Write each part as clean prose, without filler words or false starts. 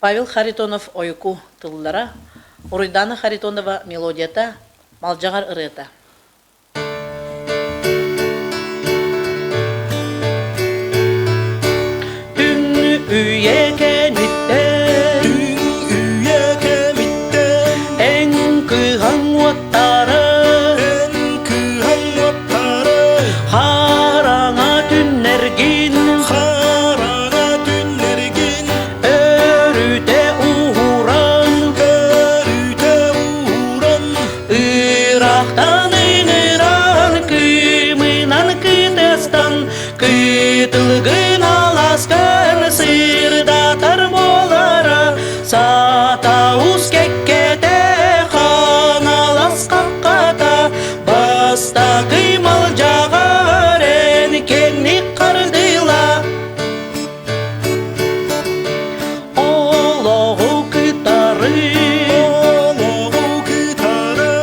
Павел Харитонов Ойуку тыллара, Уруйдаана Харитонова мелодията, Малдьаҕар ырыата. Түҥ үйэ кэмиттэн Түҥ үйэ кэмиттэн Эн кыһаҥ уоттара Эн кыһаҥ уоттара Хараҥа түннэргин Хараҥа түннэргин Өрүтэ уһуран Өрүтэ уһуран Ыраахтан ыҥыран кыымынан кытыстан Кытылгын аласкан сырдатар буолара Сатаус кэккэтэ хаҥалас хаххата Бастакы малдьаҕар эн кэнник хардыла Олоҕу кытары Олоҕу кытары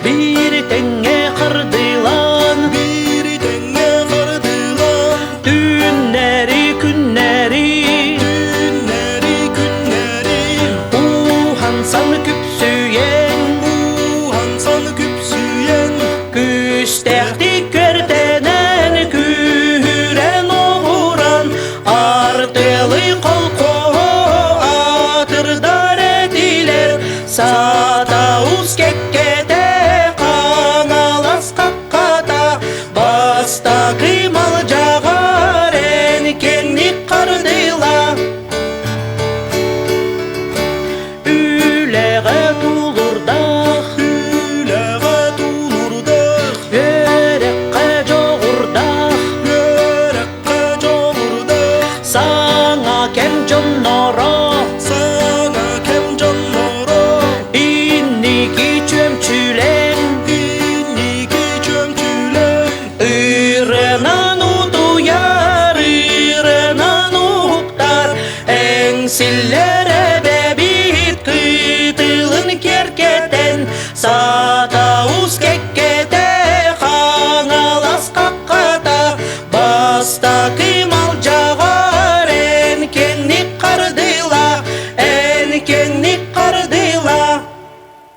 Биир тэҥҥэ хардыылаан Биир тэҥҥэ хардыылаан Түүннэри күннэри Түүннэри күннэри Уһансан күпсүйэн Уһансан күпсүйэн Күүстээхтик көрдөнөн күүһүрэн уһуран Артыалы холкуоһу аатырдар этилэр Сатаус кэккэтэ Хаҥалас хаххата Бастакы малдьаҕар эн кэнник хардыла Үлэҕэ тулурдаах Үлэҕэ тулурдаах Үөрэххэ дьоҕурдаах Үөрэххэ дьоҕурдаах Саҥа кэм дьонноро Саҥа кэм дьонноро Инники чөмчүлэн Инники чөмчүлэн Ырынан утуйар, ырынан уһуктар, Эҥсиллэр эбэбит кытылын киэркэтэн, Сатаус кэккэтэ, Хаҥалас хаххата, Бастакы.